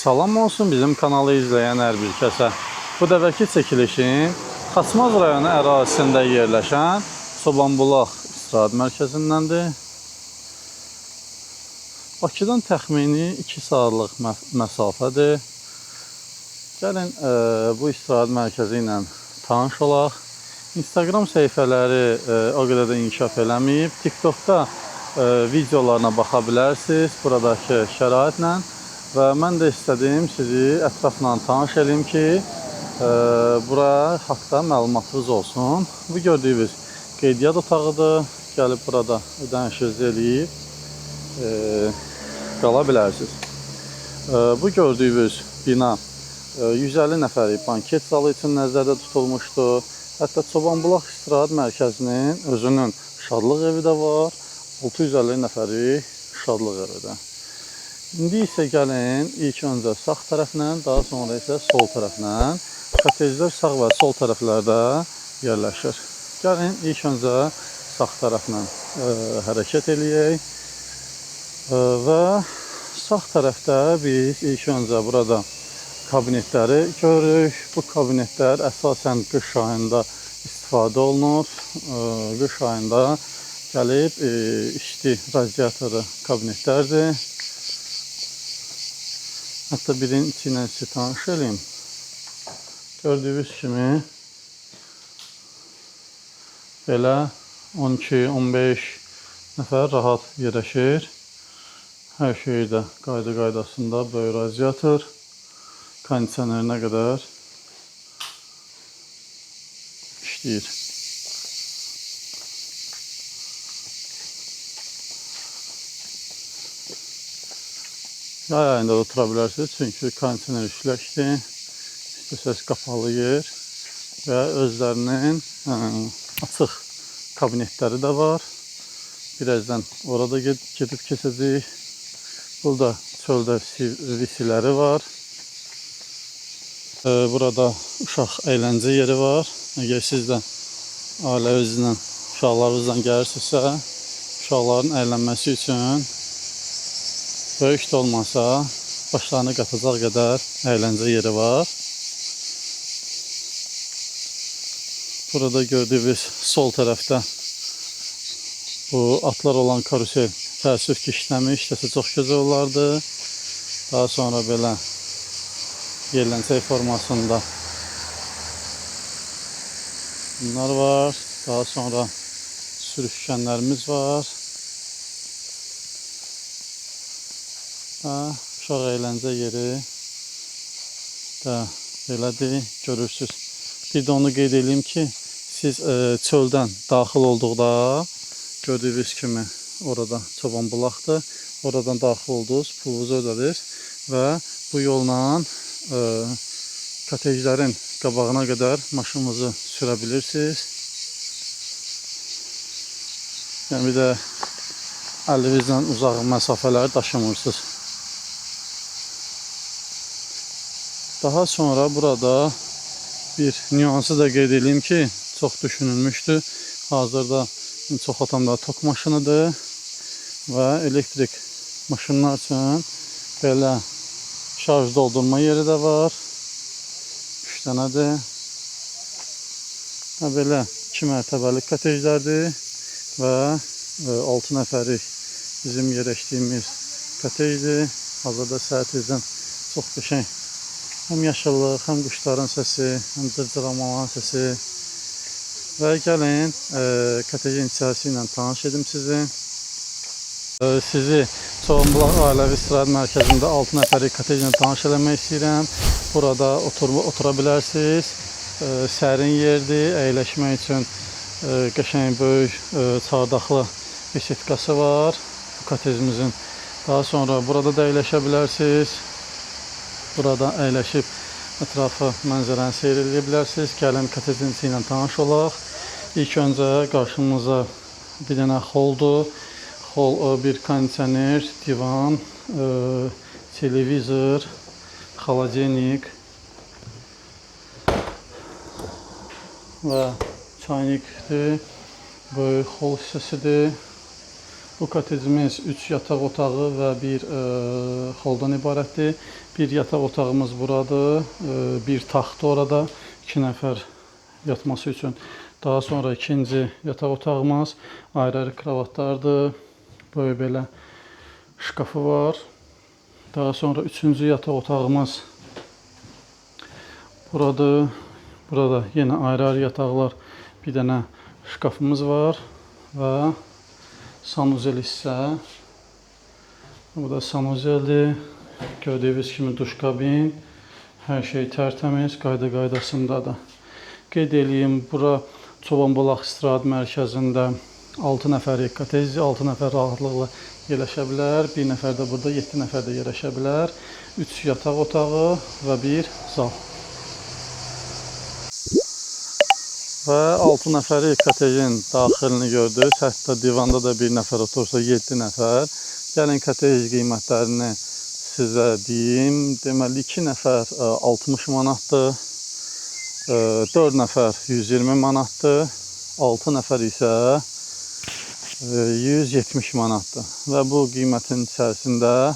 Salam olsun bizim kanalı izləyən hər bir kəsə. Bu dəfəki çəkilişin Xaçmaz rayonu ərazisində yerləşən Çobanbulaq istirahət mərkəzindəndir. Bakıdan təxmini 2 saatlıq məsafədir. Gəlin bu istirahət mərkəzi ilə tanış olaq. Instagram səhifələri o qədər də inkişaf eləməyib. TikTokda videolarına baxa bilərsiniz buradakı şəraitlə və mən də istədim sizi ətrafla tanış eləyim ki, bura haqda məlumatınız olsun. Bu gördüyünüz qeydiyyat otağıdır. Gəlib burada ödənişinizi eləyib qala bilərsiniz. Bu gördüyünüz bina 150 nəfərlik banket zalı üçün nəzərdə tutulmuşdu. Hətta Çobanbulaq istirahət mərkəzinin özünün şadlıq evi də var. 650 nəfərlik şadlıq evidir. İndi isə gəlin ilk öncə sağ tərəflə, daha sonra isə sol tərəflə. Kotejlər sağ və sol tərəflərdə yerləşir. Gəlin ilk öncə sağ tərəflə hərəkət eləyək. Və sağ tərəfdə biz ilk öncə burada kabinetləri görürük. Bu kabinetlər əsasən qış ayında istifadə olunur. Qış ayında gəlib isti radiatoru kabinetlərdir. Hətta birinin içi ilə sizi tanış eləyim. Gördüyünüz kimi belə 12-15 nəfər rahat yerləşir. Hər şey də qayda qaydasında, böyük radiator, kondisionerinə qədər işləyir. Yay ayında da otura bilərsiniz, çünki kondisioner işləkdir, istəsəz qapalı yer və özlərinin açıq kabinetləri də var. Birazdan orada gedib keçəcəyik. Burada çöldə visiləri var. Burada uşaq əyləncə yeri var. Əgər siz də ailənizlə, uşaqlarınızla gəlirsinizsə, uşaqların əylənməsi üçün böyük də olmasa başlarını qatacaq qədər əyləncə yeri var. Burada gördüyünüz sol tərəfdə bu atlar olan karusel təəssüf ki işləmiş, işləsə çox gözəl olardı. Daha sonra belə yerlənçək formasında bunlar var. Daha sonra sürüşkənlərimiz var. Uşaq əyləncə yeri də belədir, görürsünüz. Bir də onu qeyd edeyim ki, siz çöldən daxil olduqda gördüyünüz kimi orada Çobanbulaqdır. Oradan daxil oldunuz, pulunuzu ödədiniz və bu yolla kotejlərin qabağına qədər maşınınızı sürə bilirsiniz. Yəni bir də əlinizlə uzaq məsafələri daşımırsınız. Daha sonra burada bir nüansı da qeyd edeyim ki, çox düşünülmüşdü. Hazırda çox atamda tok maşınıdır və elektrik maşınlar üçün belə şarj doldurma yeri də var. 3 dənədir. Belə 2 mərtəbəli kotejlərdir və 6 nəfərlik bizim yerləşdiyimiz kotejdir. Hazırda səhər tezdən çox qəşəng həm yaşıllıq, həm quşların səsi, həm cırcıramaların səsi. Və gəlin kotejin içərisi ilə tanış edim sizi. Sizi Çobanbulaq Ailəvi İstirahət Mərkəzində 6 nəfərlik kotejlə tanış eləmək istəyirəm. Burada otura bilərsiniz. Sərin yerdir, əyləşmək üçün qəşəng böyük çardaqlı besetkası var bu kotejimizin. Daha sonra burada da əyləşə bilərsiniz. Burada əyləşib ətrafı mənzərəni seyr edə bilərsiniz. Gəlin kotejin içi ilə tanış olaq. İlk öncə qarşımıza bir dənə holdur. Hol bir kondisioner, divan, televizor, xaladenik və çaynikdir. Böyük hol hissəsidir. Bu kotejimiz 3 yataq otağı və bir holdan ibarətdir. Bir yataq otağımız buradır, bir taxtı orada, 2 nəfər yatması üçün. Daha sonra ikinci yataq otağımız, ayrı-ayrı kravatlardır, böyle belə şkafı var. Daha sonra üçüncü yataq otağımız buradır. Burada yenə ayrı-ayrı yataqlar, bir dənə şkafımız var və sanuzel hissə. Bu da sanuzeldir. Gördüyünüz kimi duş kabin, hər şey tərtəmiz, qayda qaydasındadır. Qeyd eləyim, bura Çobanbulaq İstirahət Mərkəzində 6 nəfərlik kotejdir, 6 nəfər rahatlıqla yerləşə bilər. 1 nəfər də burada, 7 nəfər də yerləşə bilər. 3 yataq otağı və 1 zal. Və 6 nəfərlik kotejin daxilini gördünüz. Hətta divanda da 1 nəfər otursa 7 nəfər. Gəlin kotej qiymətlərini sizə deyim. Deməli 2 nəfər 60 manatdır. 4 nəfər 120 manatdır. 6 nəfər isə 170 manatdır. Və bu qiymətin içərisində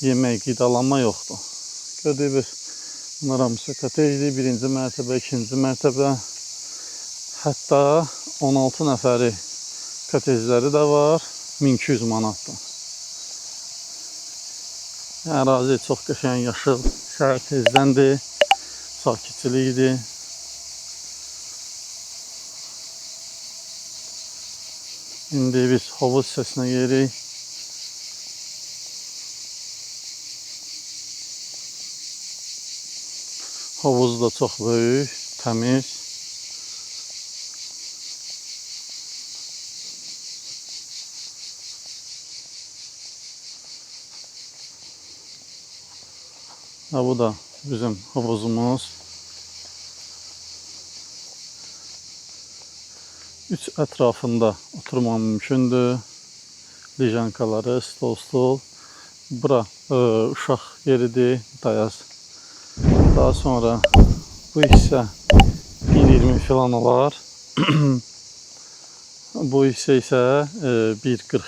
yemək, qidalanma yoxdur. Gördüyünüz bunlar hamısı kotejdir. Birinci mərtəbə, ikinci mərtəbə. Hətta 16 nəfəri kotejləri də var. 1200 manatdır. Ərazi çox qəşəng, yaşıl, səhər tezdəndir, sakitçilikdir. İndi biz hovuz hissəsinə gedirik. Hovuz da çox böyük, təmiz. Ha, bu da bizim hovuzumuz. 3 ətrafında oturma mümkündür. Lijankaları, stol. Bura uşaq yeridir, dayaz. Daha sonra bu hissə 1,20 filan olar. Bu hissə isə 1,40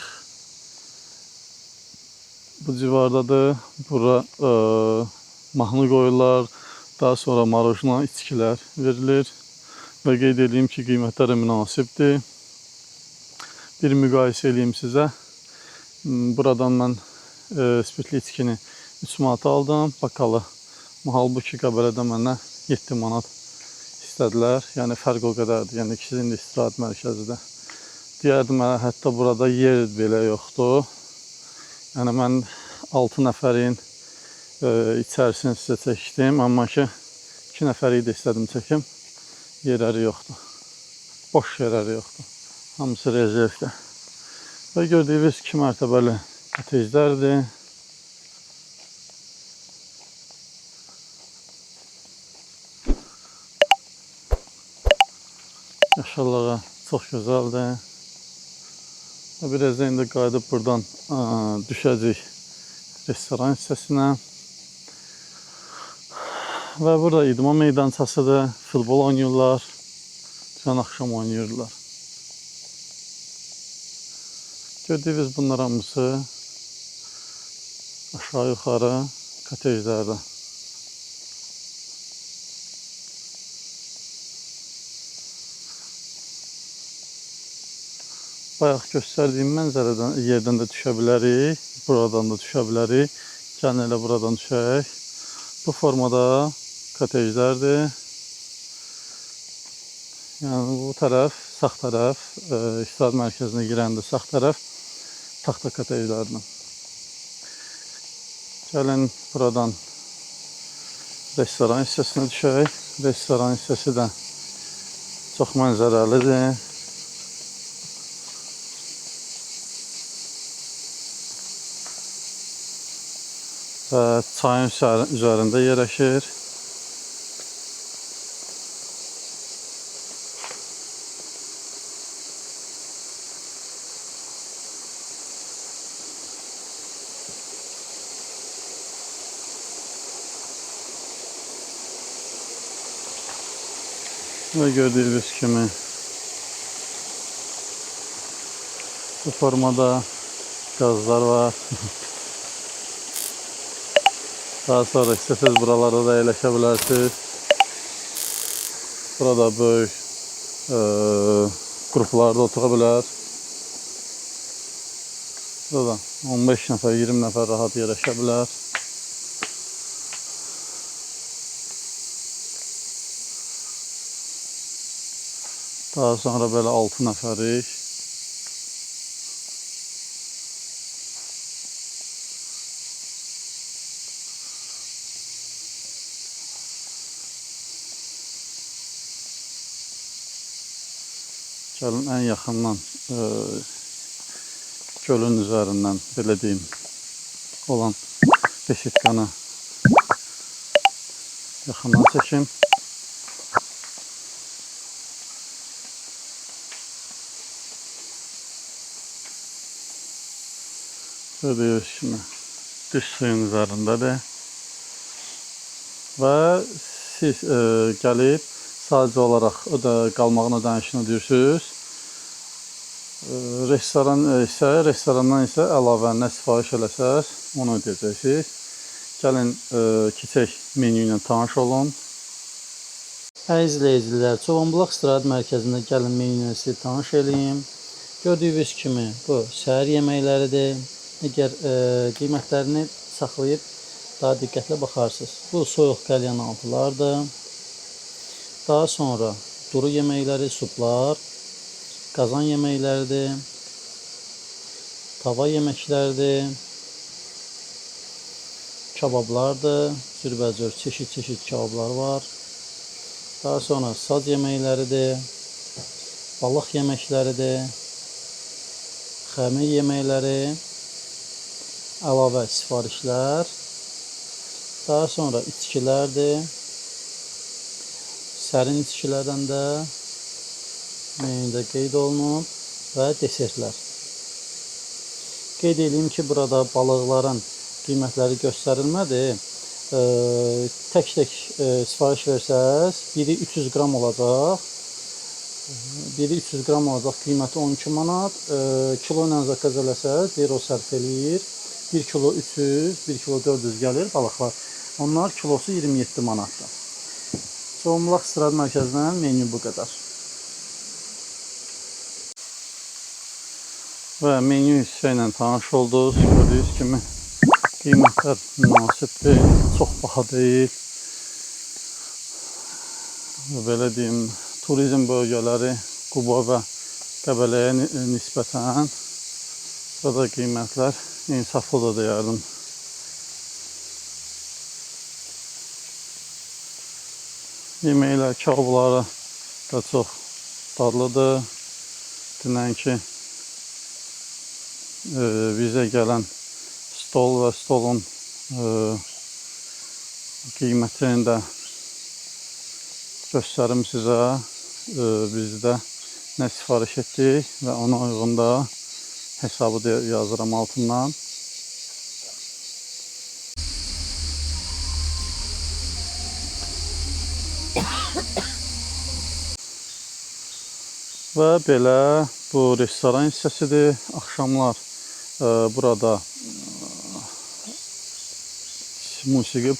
bu civardadır. Bura mahnı qoyurlar. Daha sonra marojna içkilər verilir. Və qeyd edeyim ki, qiymətləri münasibdir. Bir müqayisə eləyim sizə. Buradan mən spirtli içkini 3 manata aldım, bakalı. Halbuki Qəbələdə mənə 7 manat istədilər. Yəni fərq o qədərdir. Yəni ikisinin də istirahət mərkəzidir. Deyərdim, hətta burada yer belə yoxdur. Yəni mən 6 nəfərin içərisini sizə çəkdim, amma ki 2 nəfəri də istədim çəkim. Yerləri yoxdur. Boş yerləri yoxdur. Hamısı rezervdə. Və gördüyünüz 2 mərtəbəli kotejlərdir. Yaşıllığı çox gözəldir. Və birazdan indi qayıdıb buradan düşəcəyik restoran hissəsinə. Və burada idman meydançasıdır. Futbol oynayırlar. Dünən axşam oynayırlar. Gördüyünüz bunlar hamısı aşağı yuxarı kotejlərdə. Bayaq göstərdiyim mənzərədən, yerdən də düşə bilərik, buradan da düşə bilərik. Gəlin elə buradan düşək. Bu formada kotejlərdir. Yəni bu tərəf, sağ tərəf, istirahət mərkəzinə girəndə sağ tərəf taxta kotejlərdir. Gəlin buradan restoran hissəsinə düşək. Restoran hissəsi də çox mənzərəlidir. Və çayın üzərində yerləşir. Və gördüyünüz kimi bu formada qazlar var. Daha sonra istəsəz buralarda da əyləşə bilərsiniz. Burada böyük qruplarda otura bilər. Burada 15 nəfər, 20 nəfər rahat yerləşə bilər. Daha sonra belə 6 nəfərik. Gəlin ən yaxından gölün üzərindən, belə deyim, olan beşitkanı yaxından çəkim. Gördüyünüz kimi düz suyun üzərindədir. Və siz gəlib sadəcə olaraq qalmağın ödənişini ödəyirsiniz. Restorandan isə əlavə nə sifariş eləsəz, onu ödəyəcəksiniz. Gəlin keçək menyu ilə tanış olun. Əziz izləyicilər, Çobanbulaq İstirahət Mərkəzində gəlin menyu ilə sizi tanış eləyim. Gördüyünüz kimi bu səhər yeməkləridir. Əgər qiymətlərini saxlayıb daha diqqətlə baxarsınız. Bu soyuq qəlyan altılardır. Daha sonra duru yeməkləri, suplar, qazan yeməkləridir, tava yeməkləridir, kabablardır, cürbəcür çeşid-çeşid kabablar var. Daha sonra sac yeməkləridir, balıq yeməkləridir, xəmir yeməkləri, əlavə sifarişlər, daha sonra içkilərdir, sərin içkilərdən də menüdə qeyd olunub və desertlər. Qeyd edeyim ki, burada balıqların qiymətləri göstərilmədi. Tək-tək sifariş versəz, biri 300 qram olacaq. Biri 300 qram olacaq, qiyməti 12 manat. Kilo ilə zakaz eləsəz, deyir o sərf eləyir. 1 kilo 300, 1 kilo 400 gəlir balıqlar. Onlar kilosu 27 manatdır. Çobanbulaq İstirahət Mərkəzindən menyu bu qədər. Və menyu hissə ilə tanış oldunuz. Gördüyünüz kimi qiymətlər münasibdir, çox baha deyil. Belə deyim, turizm bölgələri Quba və Qəbələyə nisbətən burada qiymətlər insaflı da deyərdim. Yeməklər, kababları da çox dadlıdır. Dünənki bizə gələn stol və stolun qiymətini də göstərim sizə. Biz də nə sifariş etdik və ona uyğun da hesabı da yazıram altından. Və belə bu restoran hissəsidir. Axşamlar burada musiqi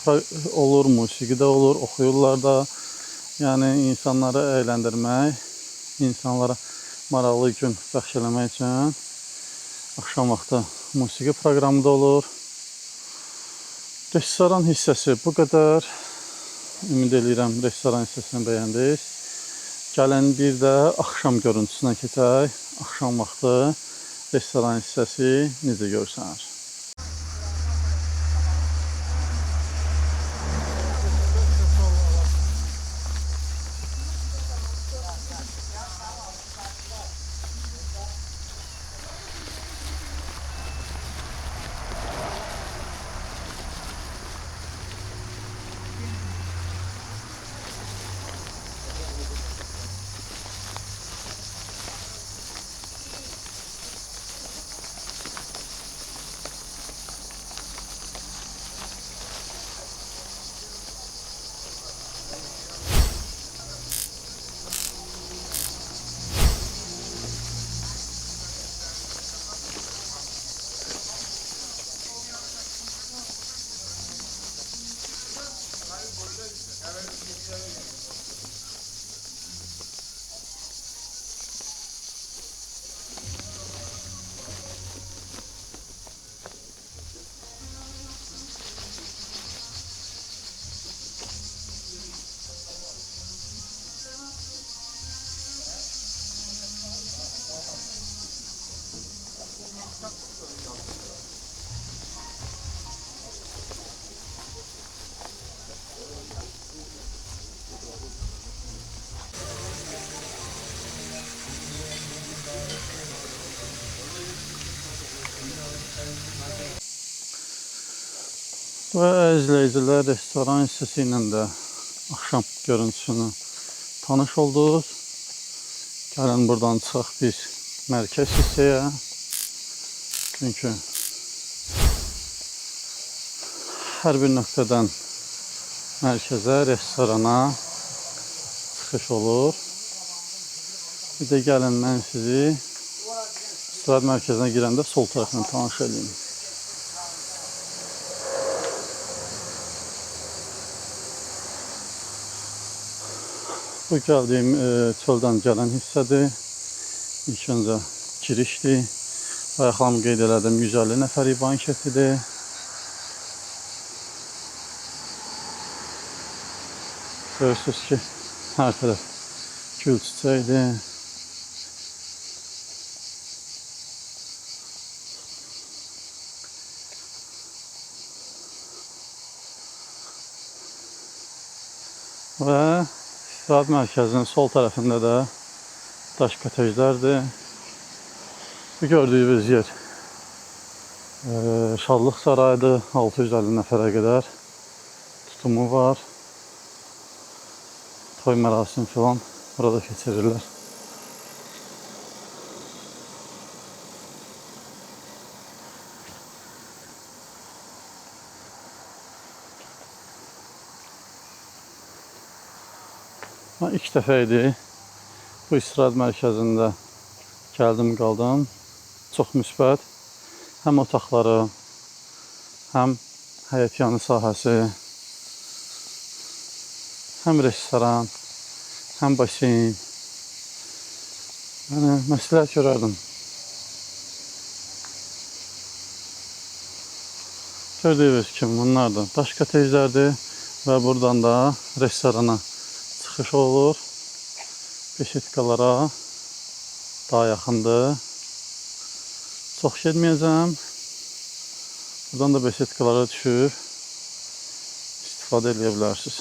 olur, musiqi də olur, oxuyurlar da. Yəni insanları əyləndirmək, insanlara maraqlı gün bəxş eləmək üçün axşam vaxtı musiqi proqramı da olur. Restoran hissəsi bu qədər. Ümid eləyirəm restoran hissəsini bəyəndiniz. Gəlin bir də axşam görüntüsünə keçək. Axşam vaxtı restoran hissəsi necə görsənir? Və izləyicilər, restoran hissəsi ilə də axşam görüntüsünü tanış olduq. Gəlin buradan çıxaq biz mərkəz hissəyə. Çünki hər bir nöqtədən mərkəzə, restorana çıxış olur. Bir də gəlin mən sizi istirahət mərkəzinə girəndə sol tərəflə tanış edeyim. Bu gəldiyim çöldən gələn hissədir. İlk öncə girişdir. Bayaqlam qeyd elədim, 150 nəfərlik banketidir. Görürsünüz ki, hər tərəf gül çiçəkdir. Və istirahət mərkəzinin sol tərəfində də daş kotejlərdir. Bu gördüyünüz yer Şadlıq Sarayıdır. 650 nəfərə qədər tutumu var. Toy mərasim filan burada keçirirlər. Mən ilk dəfə idi bu istirahət mərkəzində gəldim, qaldım. Çox müsbət. Həm otaqları, həm həyətyanı sahəsi, həm restoran, həm baseyn. Yəni məsləhət görərdim. Gördüyünüz kimi bunlar da daş kotejlərdir və buradan da restorana çıxış olur. Beşetkalara daha yaxındır. Çox getməyəcəm. Buradan da beşetkalara düşüb istifadə edə bilərsiniz.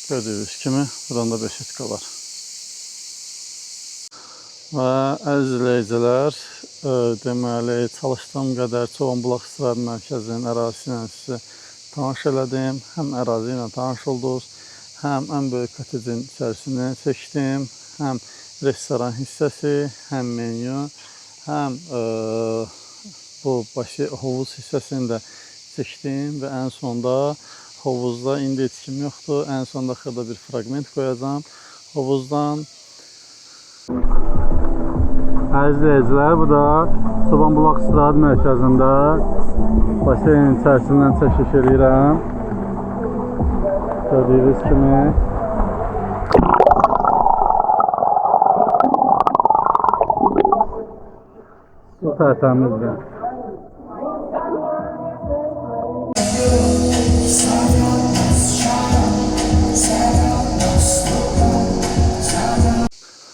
Gördüyünüz kimi buradan da beşetka var. Və əziz izləyicilər, deməli çalışdığım qədər Çobanbulaq İstirahət Mərkəzinin ərazisi ilə sizi tanış elədim. Həm ərazi ilə tanış oldunuz, həm ən böyük kotejin içərisini çəkdim, həm restoran hissəsi, həm menyu, həm bu başı hovuz hissəsini də çəkdim və ən sonda hovuzda indi heç kim yoxdur. Ən sonda xırda bir fraqment qoyacağam hovuzdan. Əziz izləyicilər, bu da Çobanbulaq İstirahət Mərkəzində baseynin içərisindən çəkiş eləyirəm. Gördüyünüz kimi. Su tərtəmizdir.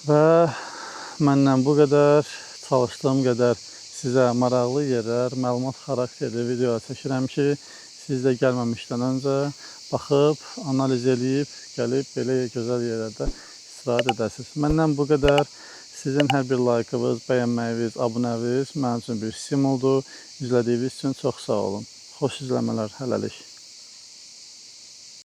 Və məndən bu qədər. Çalışdığım qədər sizə maraqlı yerlər, məlumat xarakterli video çəkirəm ki, siz də gəlməmişdən öncə baxıb, analiz eləyib, gəlib belə gözəl yerlərdə istirahət edəsiniz. Məndən bu qədər. Sizin hər bir like'ınız, bəyənməyiniz, abunəniz mənim üçün bir stimuldur. İzlədiyiniz üçün çox sağ olun. Xoş izləmələr hələlik.